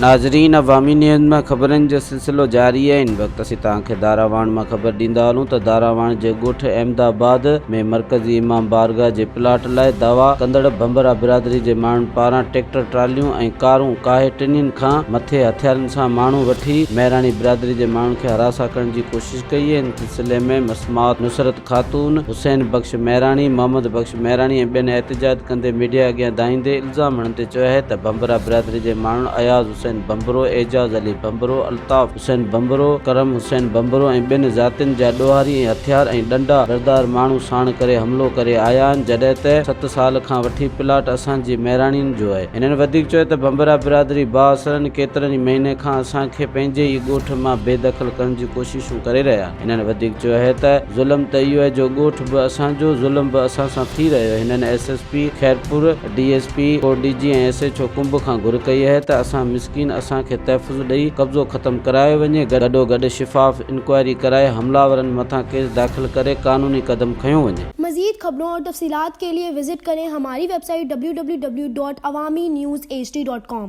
ناظرين عوامي نيوز مان خبرن جو سلسلو جاري آهي هن وقت اسين توهان کي داراواڻ مان خبر ڏيندا هلون ته داراواڻ جي ڳوٺ احمد آباد ۾ مرڪزي امام بارگاهه جي پلاٽ لاء دعويٰ ڪندڙ ڀنڀرا برادري جي ماڻهن پاران ٽيڪٽر ٽراليون ۽ ڪارون ڪاهي ٽنهين کان مٿي هٿيارن سان ماڻهو وٺي مهراڻي برادري جي ماڻهن کي هراسان ڪرڻ جي ڪوشش ڪئي ان سلسلي ۾ مسمات نصرت خاتون، حسين بخش مهراڻي، محمد بخش مهراڻي ۽ ٻين احتجاج ڪندي ميڊيا اڳيان دانهيندي الزام هڻندي چيو آهي ته ڀنڀرا برادري جي ماڻهن اياز حسين ڀنڀرو، اعجاز علي ڀنڀرو، الطاف حسين ڀنڀرو، ڪرم حسين ڀنڀرو ۽ ٻين ذاتين جا ڏوهاري ۽ هٿيار ۽ ڏنڊا بردار ماڻهو ساڻ ڪري حملو ڪري آيا آهن جڏهن ته ست سال کان وٺي پلاٽ اسان جي مهراڻين جو آهي. هنن وڌيڪ چيو ته ڀنڀرا برادري بااثرن ڪيترن ئي مهيني کان اسان کي پنهنجي ئي ڳوٺ مان بي دخل ڪرڻ جي ڪوششون ڪري رهيا آهن. هنن وڌيڪ چيو آهي ته ظلم ته اهو آهي جو ڳوٺ به اسان جو، ظلم به اسان سان ٿي رهيو آهي. هنن S S P Khairpur, D S P Kotdiji ۽ S H O Kumb کان گهر ڪئي آهي ته اسان مسڪين اسان کي تحفظ ڏئي قبضو ختم ڪرايو وڃي، گڏوگڏ شفاف انڪوائري ڪرائي حمله آورن مٿان ڪيس داخل ڪري قانوني قدم کنيو وڃي. مزيد خبرون اور تفصيلات کے لئے وزٽ ڪرين ھماري web site www.awamiNewsHD.com.